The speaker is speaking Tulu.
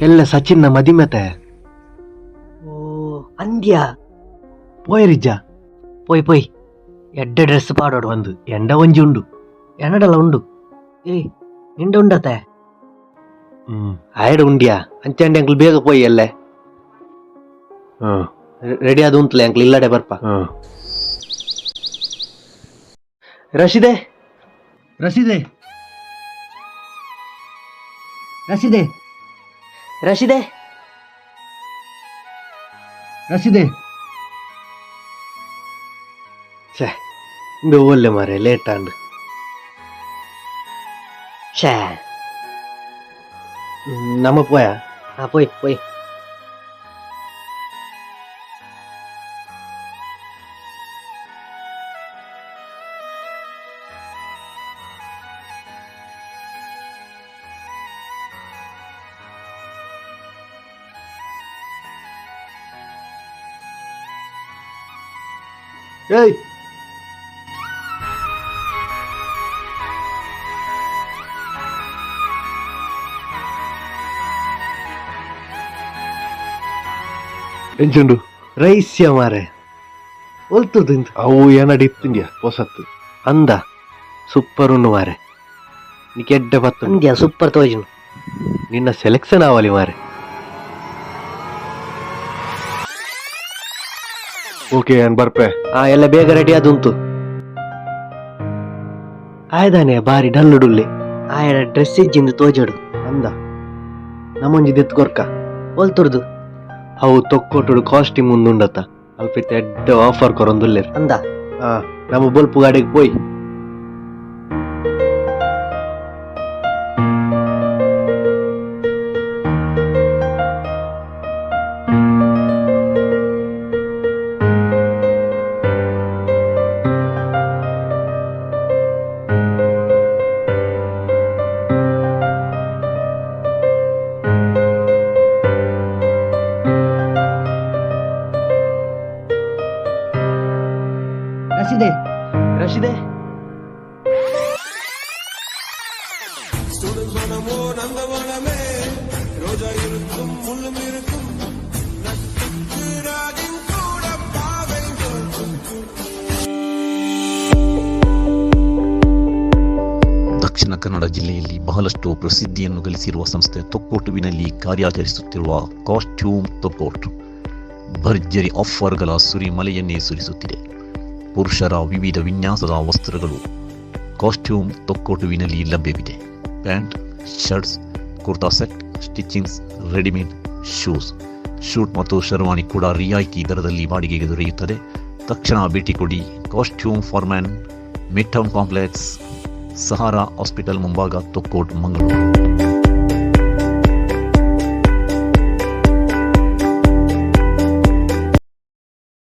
ಎಲ್ಲ ಸಚಿನ್ನ ಮದಿಮೆತೆ. ಓ ಅಂದ್ಯಾ? ಪೋಯರಿಜ್ಜ? ಪೋಯ್ ಪೋಯ್, ಎಡ್ಡೆ ಡ್ರೆಸ್ ಪಾಡೋಡು. ಒಂದು ಎಂಡ ಒಂಜಿ ಉಂಡು. ಎನ್ನಡಲ ಉಂಡು. ಏಯ್, ನಿಂಡ ಉಂಡತೆ? ಹ್ಮ್, ಆಯಡ ಉಂಡ್ಯಾ? ಅಂಚಾಂಡಿ ಅಂಕಲ್ ಬೇಗ ಪೋಯಿ ಎಲ್ಲೆ. ರೆಡಿ ಅದು ಉಂತಲೆ ಅಂಕಲ್, ಇಲ್ಲಡೆ ಬರ್ಪ. ರಶೀದೆ, ರಶೀದೆ, ರಸೀದೆ, ರಶೀದೆ, ರಶೀದೆ. ಛೇ, ಇಂಬೆ ಓಲ್ಲೆ ಮಾರೆ, ಲೇಟ್ ಆಂಡ್. ಛೇ. ನಮ್ಮ ಪೋಯ. ಹಾ, ಪೋಯ್ ಪೋಯ್. ಏಯ್, ಎಂಚುಂಡು? ರೈಸ್ಯ ಮಾರೆ, ಒಲ್ತುದು ಇಂದು? ಅವು ಏನಡಿ ಇತ್ತಿಂಡ್ಯಾ ಪೊಸತ್ತು. ಅಂದ, ಸೂಪರ್ ಉಂಡು ಮಾರೆ, ನೀ ಕೆಡ್ಡ ಪತ್ತು. ಅಂದ್ಯಾ? ಸೂಪರ್ ತೋಜುನು. ನಿನ್ನ ಸೆಲೆಕ್ಷನ್ ಆವಲಿ ಮಾರೆ. ಓಕೆ, ಏನ್ ಬರ್ಪೆ. ಆ, ಎಲ್ಲ ಬೇಗ ರೆಡಿ ಆದುಂತು. ಆಯ್ದಾನೆ ಬಾರಿ ಡಲ್ಲು ಡುಲ್ಲೆ. ಆಯಡ ಡ್ರೆಸ್ ಇಜ್ಜಿಂದು ತೋಜೋಡು. ಅಂದ, ನಮ್ಮೊಂಜಿ ದೆತ್ತು ಕೊರ್ಕ. ಒಲ್ತುರ್ದು? ಅವು ತೊಕ್ಕೊಟ್ಟುಡು ಕಾಸ್ಟ್ಯೂಮ್ ಉಂದುಂಡತ್ತ, ಅಲ್ಪ ಇತ್ತೆ ಎಡ್ಡೆ ಆಫರ್ ಕೊರೊಂದುಲ್ಲೆರ್. ಅಂದ? ಆ, ನಮ್ಮ ಬೊಲ್ಪು ಗಾಡಿಗೆ ಪೋಯ್. ರಸೀದೆ, ರಶೀದೆ. ದಕ್ಷಿಣ ಕನ್ನಡ ಜಿಲ್ಲೆಯಲ್ಲಿ ಬಹಳಷ್ಟು ಪ್ರಸಿದ್ಧಿಯನ್ನು ಗಳಿಸಿರುವ ಸಂಸ್ಥೆ ತೊಕ್ಕೊಟ್ಟುವಿನಲ್ಲಿ ಕಾರ್ಯಾಚರಿಸುತ್ತಿರುವ ಕಾಸ್ಟ್ಯೂಮ್ ತೊಕ್ಕೊಟ್ಟು ಭರ್ಜರಿ ಆಫರ್ಗಳ ಸುರಿಮಳೆಯನ್ನೇ ಸುರಿಸುತ್ತಿದೆ. ಪುರುಷರ ವಿವಿಧ ವಿನ್ಯಾಸದ ವಸ್ತ್ರಗಳು ಕಾಸ್ಟ್ಯೂಮ್ ತೊಕ್ಕೊಟ್ಟುವಿನಲ್ಲಿ ಲಭ್ಯವಿದೆ. Pant, shirts, kurta set, stitchings, readymade shoes, suit ಮತ್ತು ಶರ್ವಾಣಿ ಕೂಡ ರಿಯಾಯಿತಿ ದರದಲ್ಲಿ ಬಾಡಿಗೆಗೆ ದೊರೆಯುತ್ತದೆ. ತಕ್ಷಣ ಭೇಟಿ ಕೊಡಿ costume for men, mid town complex, Sahara hospital ಮುಂಭಾಗ, ತೊಕ್ಕೋಟ್, ಮಂಗಳೂರು.